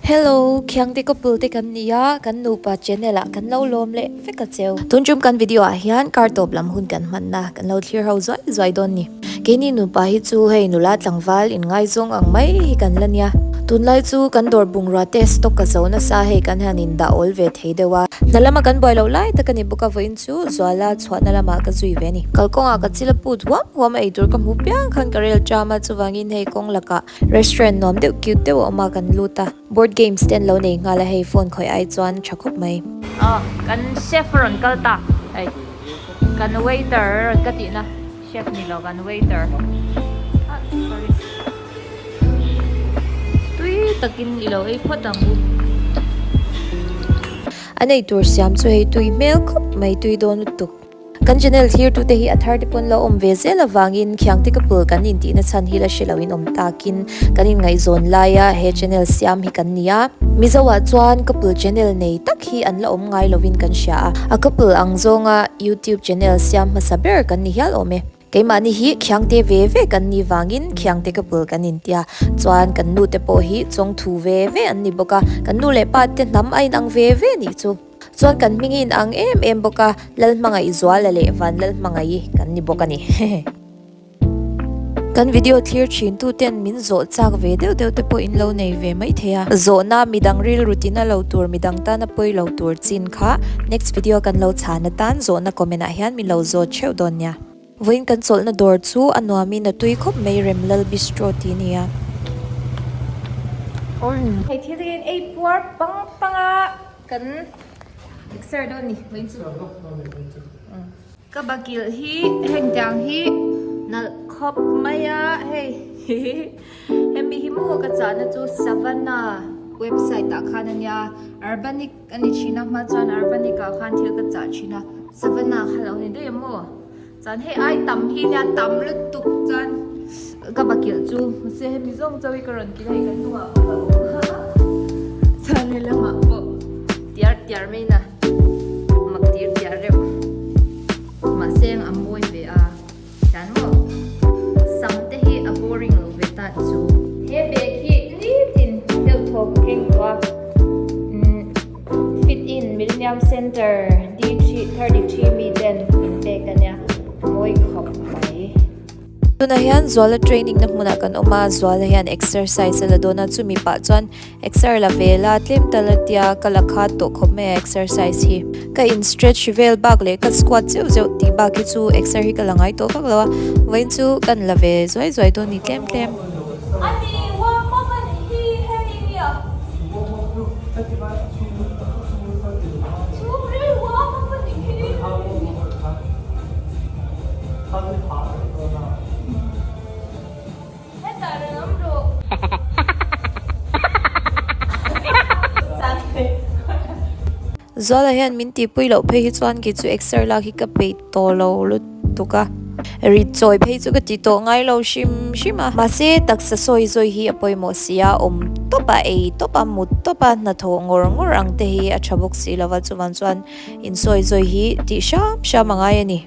Hello, Khiangte couple te kan ni a, kan nupa channel ah kan lo lawm leh vek a cheu. Tun tum kan video ah hian kar tawp lam hun kan hmanna kan lo thlir ho zuai zuai dawn ni. Keini nupa hi chu hei nula tlangval inngaizawng ang mai hi kan la nia. Tunlai chu kan dawr bungrua te stock ka zo nasa hei kan han indah awl ve thei deuh a. Hna lama kan buai loh lai tak a ni bawk a vawiin chu Zuala chhuahna lamah ka zui ve a ni. Kalkawngah ka chil a put huam huam a eitur ka hmu piang khan ka rel ṭam a chuvangin hei kawng lakah Restaurant nuam deuh cute deuh a awm a kan lut a board games te an lo nei nghal a hei phone khawih ai chuan tha khawp mai. Aw kan chef a rawn kal ta hei kan waiter a rawn ka tihna chef ni lo kan waiter ah sorry tui takin i lo ei phawt ang u. An eitur siam chu hei tui hmel khawp mai tui dawn lutuk. Kan channel thirtute hi a thar te pawn la awm ve zel avangin Khiangte couple kan intihna chhan hi la hre loin awm takin kan inngaihzawn laia he channel siam hi kan ni a. Mizo ah chuan couple channel nei tak hi an la awm ngai lovin kan hria a, a couple ang zawnga youtube channel siam hmasa ber kan ni hial awm e. Keimahni hi Khiangte ve ve kan nih vangin Khiangte couple kan intia, chuan kan nu te pawh hi chawngthu ve ve an ni bawk a, kan nu leh pa te hnam a inang ve ve nih chu. Chuan kan hming in ang em em bawk a, Lalhmangaih Zuala leh Van Lalhmangaih kan ni bawk a ni. Kan video thlir thin tu ten min zawh chak ve deuh deuh te pawh in lo nei ve mai thei a. Zawhna midang rilru tina lo tur midang tana pawi lo tur chin kha next video kan lo chhan atan zawhna comment ah hian min lo zawt theuh dawn nia. Vawiin kan chawlhna dawr chu a nuamin a tui khawp mai Remlal Bistro tih a ni a. Hei thil te hian ei puar pang pang a. Kan exer dawn ni vawiin chu. Ka bakilh hi heng tiang hi nalh khawp mai a hei hemi hi maw ka chahna chu Savannah website ah khan a nia urbanic a ni thin a hma chuan urbanic ah khan thil ka chah thin a Savannah kha lo ni daih a maw. Chuan hei ai tam hi nia tam lutuk chuan ka bakilh chu mahse hemi zawng chauh hi ka rawn kil a hei kan hnungah pawh a awm a chuan he lamah pawh tiar tiar mai na mak tir tiar reuh mahse a mawi ve a hian maw sam te hi a boring lo ve ta chu. He bag hi nitin deuh thaw ka keng tawh a umm. Fit in Millennium Centre D33 mi ten min pek a nia, mawi khawp mai. Tunah hian Zuala training na hmunah kan awm a, Zuala hian exercise a la dawn a, chumi pah chuan exer la ve la tlem tal a tia ka la khat tawh khawp mai a exercise hi. Ka in stretch vel bak leh ka squat zeuh zeuh tih bak hi chu exer hi ka la ngai tawh vak lo a, vawiin chu kan la ve zuai zuai dawn ni tlem tlem. Zuala hian min tihpui loh phei hi chuan kei chu exer lak hi ka peih tawh lo lutuk a, rit chawi phei chu ka ti tawh ngai lo hrim hrim a. Mahse, taksa sawi zawi hi a pawimawh si a, awm tawp a, ei tawp a, mut tawp a, hnathawh ngawr ngawr ang te hi a tha bawk si lo va, chuvang chuan insawi zawi hi tih hram hram a ngai a ni.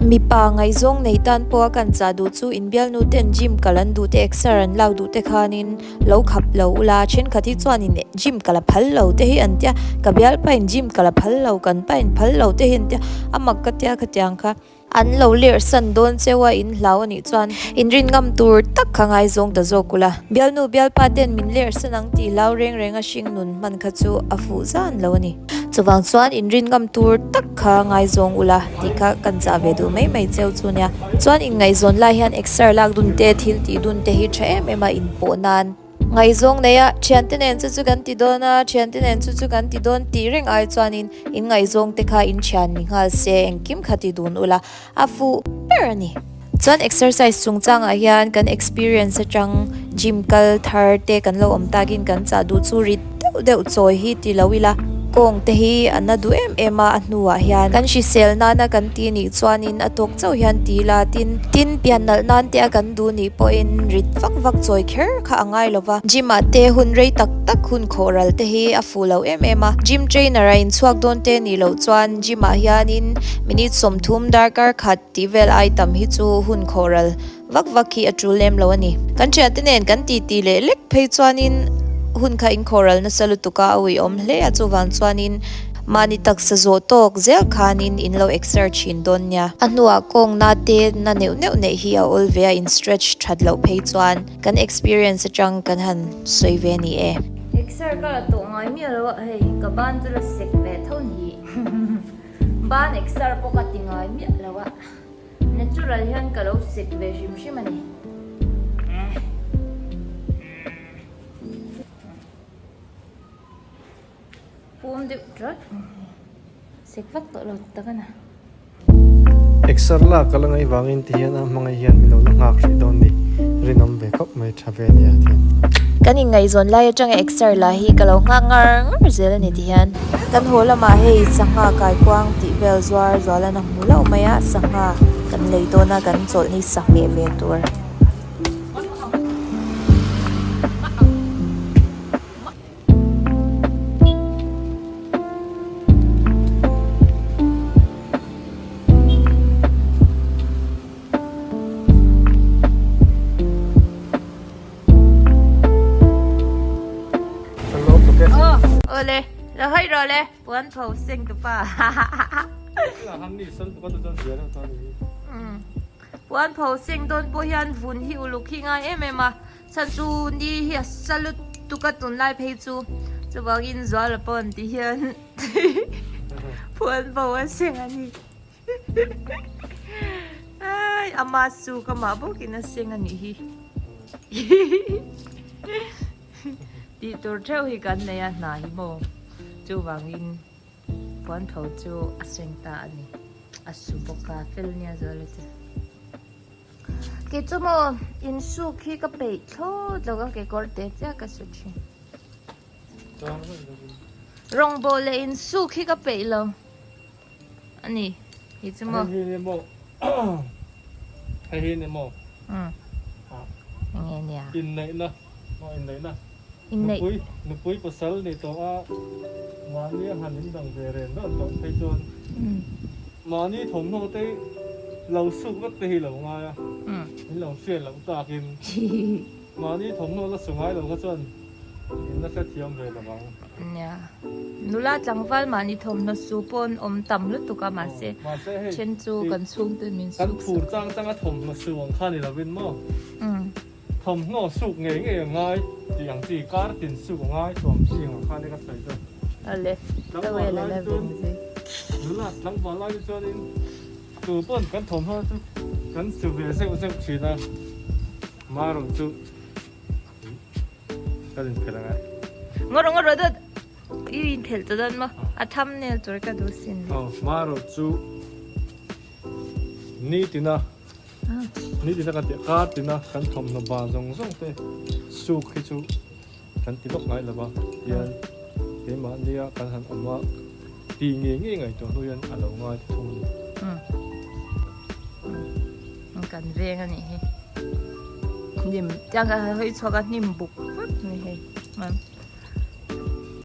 Mipa ngaihzawng nei tan pawha kan chah duh chu inbialnu ten gym kal an duh te exer an lak duh te khanin lo khap lo ula thenkhat hi chuanin gym kal a phal lo te hi an tia ka bialpain gym kal a phal lo kan pain phal lo te hi an tia a mak ka tia khatiang kha an lo lerh san dawn cheu a in hlau a nih chuan inrin ngam tur tak kha ngaizawng ta zawk ula bialnu bialpa ten min lerh san ang tih hlau reng reng a hring nun hman kha chu a fuh zan lo a ni. Chuvang chuan inrin ngam tur tak kha ngaizawng ula tih kha kan chah ve duh mai mai cheu chu nia. Chuan inngaihzawn lai hian exer lak dun te, thil tih dun te hi tha em em a inpawh nan. Ngaihzawng nei a, thiante nen chu chu kan ti dawn a, thiante nen chu chu kan ti dawn tih reng ai chuanin inngaihzawng te kha inthian ni nghal se engkim kha ti dun ula a fuh ber a ni. Chuan exercise chungchangah hian kan experience atang gym kal thar te kan lo awm takin kan chah duh chu rit deuh deuh chawi hi ti lo ila kawng te hi a na duh em em a a hnuah hian kan hrisel nana kan ti nih chuanin a tawk chauh hian ti ila tin tin pian nalh nan te a kan duh nih pawhin rit vak vak chawi kher kha a ngai lova gym ah te hun rei tak tak hun khawh ral te hi a fuh lo em em a gym trainer a inchhuak dawn te nih loh chuan gym ah hianin minute 30 darkar khat tih vel ai tam hi chu hun khawh ral. vak vak hi a tul lem lo a ni. Kan thiante nen kan titi leh lek phei chuanin hun kha inkhawhral nasa lutuk a, a uiawm hle a, chuvang chuanin mahni taksa zawh tawk zel khanin in lo exer thin dawn nia. A hnuah kawngna te na neuh neuh neih hi a awl ve a, in stretch that loh phei chuan kan experience atang kan han sawi ve ni e. Exer ka la tawh ngai miah lo a, hei ka ban chu la sek ve tho ni. Ban exer pawh ka ti ngai miah lo a. Natural hian ka lo sek ve hrim hrim a ni. Pum deuh tlat. Sek vak tawh lo tak a na. Exer la ka la ngaih vangin ti hian a hmangaih hian min lo la nghak hrih dawn ni. Rinawm ve khawp mai tha ve nia ti hian. Kan inngaihzawn lai atanga exer la hi ka lo nghak ngar ngar zel a ni ti hian. Kan haw lamah hei sangha kaikuang tih vel zuar zual an a hmu loh mai a, sangha kan lei dawn a kan chawlhni sahmeh ve tur. Awle, lo hawi rawh le, puan pho seng tu pa. Puan pho seng dawn pawh hian vun hi uluk hi ngai em em a, chhan chu ni hi a sa lutuk a tunlai phei chu chuvangin Zuala pawh an ti hian puan pho a seng a ni. Ai ama chu ka mah bawkin a seng a nih hi tih tur theuh hi kan nei a hna hi maw chuvangin puan tho chu a seng ta a ni a su bawk a fel nia zual a che kei chu maw insuk hi ka peih thlawt lo ka kekawr te chiah ka su thin. Rawngbawl leh insuk hi ka peih lo. Ani hi chu maw. Hei hi ni maw. Hei hi ni maw. Um. Enge nia. Inneihna. Maw inneihna. Inneih. Nupui nupui pasal ni tawh a mahni a han indang ve ren dawn tawh phei chuan. Um. Mahni thawmhnaw te lo suk vek te hi lo ngai a. Um. In lo hriat loh takin. Mahni thawmhnaw la su ngai lo kha chuan in la hrethiam ve lo ang. Nia. Nula tlangval mahni thawmhnaw su pawh an awm tam lutuk a mahse then chu kan chhungte min suk Kan phur chang chang a thawmhnaw su ang kha ni lovin maw? Thawmhnaw suk ngei ngei a ngai tih ang chi kar tin suk a ngai thuam chi ang kha ni ka sawi chu. Ale Tlangval lai chuan nula tlangval lai chu chuanin tu pawn kan thawmhnaw chu kan su ve zeuh zeuh thin a marawh chu Ka inphelh ang e. Ngawr ngawr rawh dawt. I inphelh ta dawn maw? A thumbnail tur ka duh sin. Aw, marawh chu nitina nitina kan tih kar tina kan thawmhnaw ban zawng zawng te suk hi chu kan ti vak ngai lo va tihian keimahnia kan han awm a tih ngei ngei ngaihtuah hnu hian a lo ngai ta thung a ni. Kan veng a nih hi. Hnim tiang ka hawi chhuak a hnim buk vek ni hei.